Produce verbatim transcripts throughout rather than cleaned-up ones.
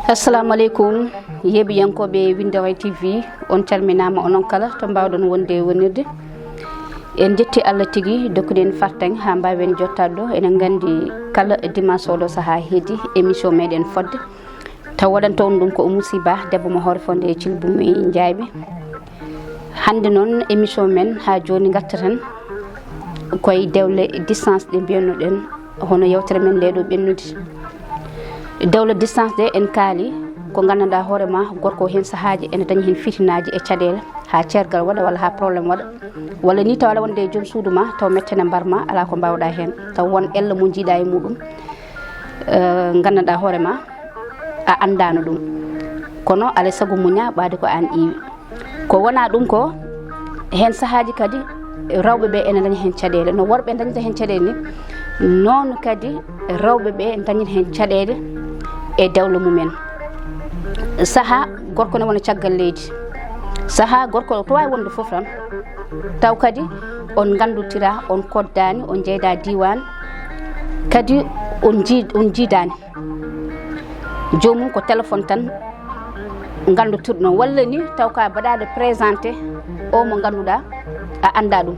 Assalamu aleykum, yeeɓiyankooɓe Winndere T V, on calminaama onon kala to mbaawɗon wonde wonirde. En njetti Allah tigi dokkuɗen fartaŋŋe haa mbaawen jottaade ɗo. Eɗen nganndi kala dimanche oɗo sahaa heedi émission meɗen fodde. Taw waɗanta on ɗum ko Oumou Sy Ba, debbo mo Hoore Fonde e Cilbumi Njaaɓi. Hannde noon émission men haa jooni ngarta tan koye dewle distance ɗe mbiyannoɗen, hono yewtere men nde ɗo ɓennude. Dewle distance ɗe en kaali ko nganndanɗaa hoore ma gorko heen sahaaji ene dañi heen fitinaaji e caɗeele haa ceergal waɗa walla haa problème waɗa. Walla ni taw aɗa wonde e joom suudu ma taw mette ne mbar ma alaa ko mbaawɗaa heen. Taw won ella mo njiiɗaa e muɗum, eh, nganndanɗaa hoore ma a anndaano ɗum. Kono alaa e sago muñaa ɓaade ko aan iwi. Ko wonaa ɗum ko, heen sahaaji kadi rewɓe ɓe ene daña heen caɗeele. No worɓe dañata heen caɗeele ni, noon kadi rewɓe ɓe dañata heen caɗeele e dewle mumen. Sahaa gorko ne wona caggal leydi. Sahaa gorko to waawi wonde fof tan. Taw kadi on nganndotira, on koddaani, on njeyda diiwaan, kadi on njii-, on njiidaani. Joomum ko téléphone tan nganndotirɗon, walla ni taw ka baɗaɗo présenté o mo ngannduɗaa a anndaa ɗum.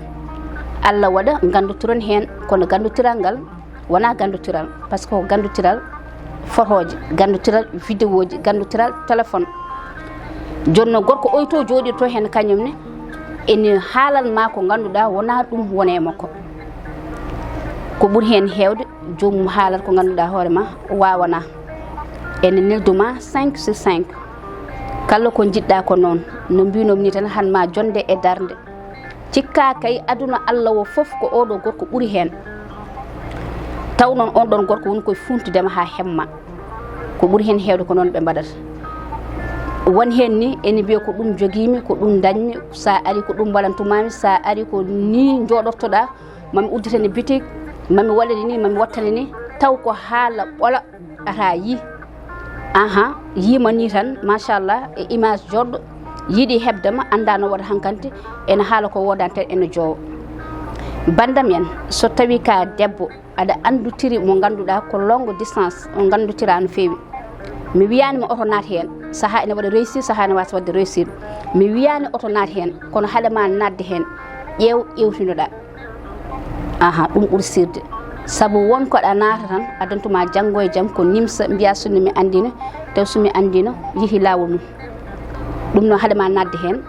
Allah waɗa nganndotiron heen, kono ganndotiral ngal wonaa ganndotiral, par ce que ko ganndotiral fotooji, ganndotiral vidéoji, ganndotiral téléphone. Jooni noon gorko oy to jooɗirto heen kañum ne ene haalan ma ko ngannduɗaa wonaa ɗum woni e makko. Ko ɓuri heen heewde joomum haalat ko ngannduɗaa hoore ma waawanaa. Ene nelduma cinq sur cinq. Kala ko njiɗɗaa ko noon, no mbiinomi ni tan, han ma jonnde e darnde. Cikkaa kay aduna Allah o fof ko oɗo gorko ɓuri heen. Taw noon on ɗon gorko woni koye funtudema haa hemma. Ko ɓuri heen heewde ko noon ɓe mbaɗata. Won heen ni ene mbiya ko ɗum jogiimi, ko ɗum dañmi, sa ari ko ɗum mbaɗantumaami, sa ari ko ni njooɗortoɗaa, mami udditani bitik, mami waɗani ni, mami wattani ni, taw ko haala ɓola ata yi. Aha, yiima ni tan, machallah, e image joɗɗo, yiɗi heɓde ma, annda no waɗa hankanti, ene haala ko woodani tan, ene joowa. Bandam en, so tawi ka debbo, aɗa anndutiri mo ngannduɗaa ko longue distance, on nganndotira no feewi. Mi wiyaani ma oto naat heen, sahaa ene waɗa réussir, sahaa ene waasa waɗde réussir. Mi wiyaani oto naat heen, kono haɗa ma naatde heen, ƴeew, ƴeewtinoɗaa. Aha, ɗum ɓuri sirde. Sabu won ko aɗa naata tan, addantuma janngo e jam ko nimsa, mbiya sunna mi anndino, taw so mi anndino, yehi laawol mum. Ɗum noon haɗa ma naatde heen,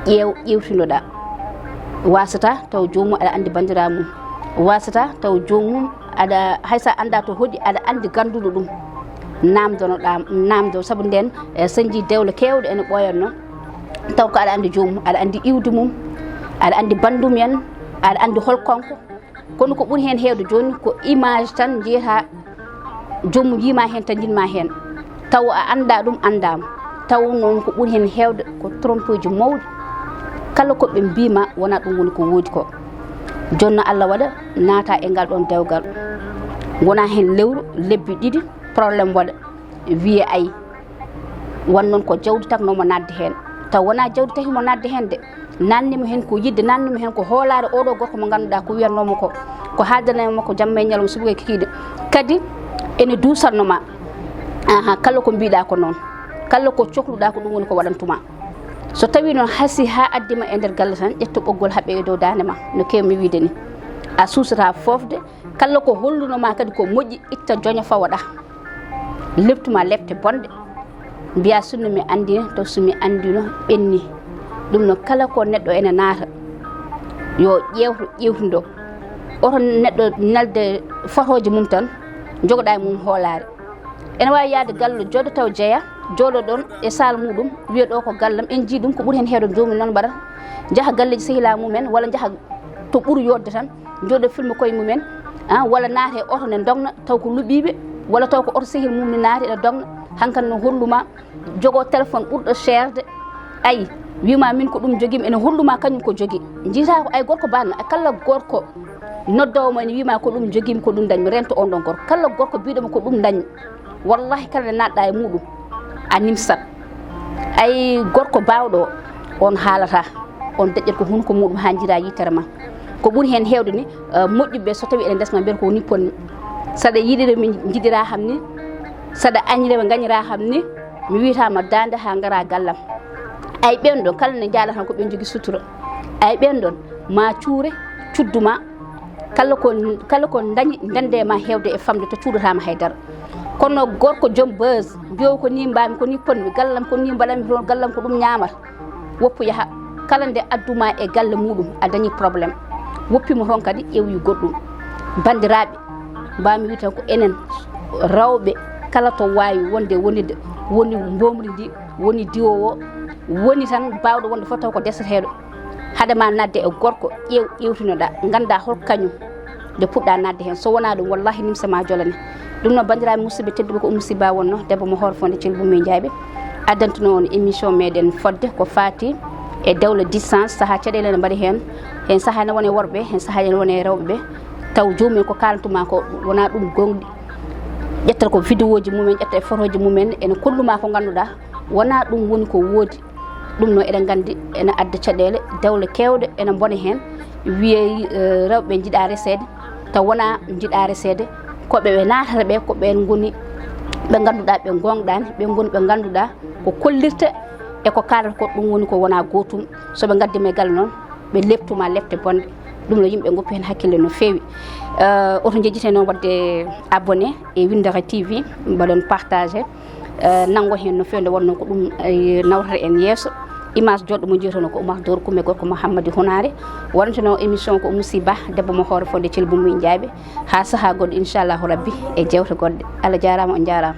ƴeew, ƴeewtinoɗaa. Wasata taw joomum aɗa anndi banndiraawo mum. Wasata taw joomum aɗa, hay so a anndaa to hoɗi, aɗa anndi gannduɗo ɗum. Naamdonoɗaa, naamdo, sabu ndeen, e, so njii dewle keewɗe ene ɓooyanno, taw ko aɗa anndi joomum, aɗa anndi iwdi mum, aɗa anndi banndum en, aɗa anndi hol kanko. Kono ko ɓuri heen heewde jooni ko image tan njiyata, joomum yiima heen tan, yiɗma heen. Taw a anndaa ɗum, anndaama. Taw noon ko ɓuri heen heewde ko trompeeji mawɗi. Kala ko ɓe mbiima wonaa ɗum woni ko woodi ko. Jooni no Allah waɗa naata e ngal ɗoon dewgal. Wonaa heen lewru, lebbi ɗiɗi, problème waɗa. Wiye ay. Wan noon ko jawdi tan nomo naatde heen. Taw wonaa jawdi tan himo naatde heen de. Naatnimo heen ko yiɗde, naatnimo heen ko hoolaare oɗo gorko mo ngannduɗaa ko wiyatnoomo ko, ko haaldanaymo ko jamma e ñalawma, subaka e kikiiɗe. Kadi ene duusanno ma. Aha, kala ko mbiɗaa ko noon. Kala ko cokluɗaa ko ɗum woni ko waɗantuma. So tawii noon hasii haa addi ma e nder galle tan, ƴettu ɓoggol haɓɓe e dow daande ma, no keewmi wiide ni. A suusataa foofde, kala ko holluno ma kadi ko moƴƴi, itta joña fawa ɗa. Leptu ma lepte bonɗe. Mbiya sunna mi anndino, taw so mi anndino ɓenni. Ɗum noon kala ko neɗɗo ene naata, yo ƴeewto ƴeewtindo. Oto neɗɗo nelde fotooji mum tan, jogoɗa e mum hoolaare. Ene waawi yahde galle jooɗo taw jeya, jooɗo ɗoon e saal muɗum, wiya ɗo ko gallam, en njii ɗum ko ɓuri heen heewde joomum noon mbaɗata. Njaha galleeji sehilaa mumen walla njaha to ɓuri yooɗde tan, njooɗo filma koye mumen, ah, walla naata e oto ne dogna taw ko luɓiiɓe, walla taw ko oto sehil mum ne naati ene dogna, hankadi no holluma jogoo téléphone ɓurɗo seerde, ayi, wima min ko ɗum jogiimi, ene holluma kañum ko jogii. Njiita ko ay gorko banno, kala gorko noddoowo mo ene wima ko ɗum jogiimi, ko ɗum dañmi, rento on ɗon gorko. Kala gorko biɗoma ko ɗum dañmi, wallahi kala nde naatɗa e muɗum, a nimsat. Ay gorko baawɗo o, on haalata, on deƴƴat ko hunko muɗum haa njiira yitere ma. Ko ɓuri heen heewde ni, eh, moƴƴuɓe so tawi eɗen ndesma mbiyata ko ni ponmi. Saɗa yiɗira mi njiɗira ham ni, saɗa añira mi gañira ham ni, mi wiyata ma daande haa ngara gallam. Ay ɓeen ɗon kala ne njaalata ko ɓe njogii sutura. Ay ɓeen ɗon ma cuure cuddu ma, kala ko, kala ko dañi ndende ma heewde e famde to cuudatama haydara. Kono gorko joom buzz, mbiyo ko ni mbaami, ko ni ponmi, gallam ko ni mbaɗanmi toon, gallam ko ɗum ñaamata. Woppu yaha, kala nde adduma e galle muɗum, a dañi problème. Woppimo toon kadi ƴeewi goɗɗum. Banndiraaɓe, mbaami wi tan ko enen rewɓe kala to waawi wonde wonirde, woni mbomri ndi, woni diwoowo, woni tan baawɗo wonde fof taw ko deseteeɗo. Haade ma nadde e gorko, ƴeew, ƴeewtinoɗa, ngannda hol kañum nde puɗɗa nadde heen. So wonaa ɗum, wallahi nimsa ma jolane. Ɗum noon, banndiraaɓe musidɓe tedduɓe, ko Oumou Sy Ba wonno, debbo mo Hoore Fonde Thilbou Mbaye Ndiaye. Addantuno on émission meɗen fodde ko faati e dewle distance, saha caɗeele ne mbaɗi heen. Heen saha ne wone worɓe, heen saha ne wone rewɓe ɓe. Taw joomum en ko kaalantuma ko wonaa ɗum gonɗi. Ƴetta ko vidéoji mumen, ƴetta e photoji mumen, ene kolluma ko ngannduɗaa wonaa ɗum woni ko woodi. Ɗum noon eɗen nganndi ene adda caɗeele, dewle keewɗe ene mbona heen. Wiyeyi, eh, rewɓe njiɗa reseede, taw wonaa njiɗa reseede. Ko ɓe ɓe naatata ɓe, ko ɓeen ngoni ɓe ngannduɗaa ɓe goongɗaani, ɓe ngoni ɓe ngannduɗaa ko kollirta e ko kaalata ko, ɗum woni ko wonaa gootum. So ɓe ngaddima e galle noon, ɓe leptuma lepte bonɗe. Ɗum no yimɓe ngoppi heen hakkille no feewi. Eh, oto njejjite noon waɗde abonné e Winndere T V, mbaɗon partagé. Eh, nanngo heen no feewi, nde wonnoo ko ɗum, eh, nawrata en yeeso. Image joɗɗo mo njiytono ko Oumar Dor Kumme, gorko Mouhammadi Hunaare. Waɗantuno émission ko Oumou Sy Ba, debbo mo Hoore Fonde Thilbou Mbaye Ndiaye. Haa sahaa goɗɗo, inchallahu rabbi, e jeewte goɗɗe. Allah jaaraama, on njaaraama.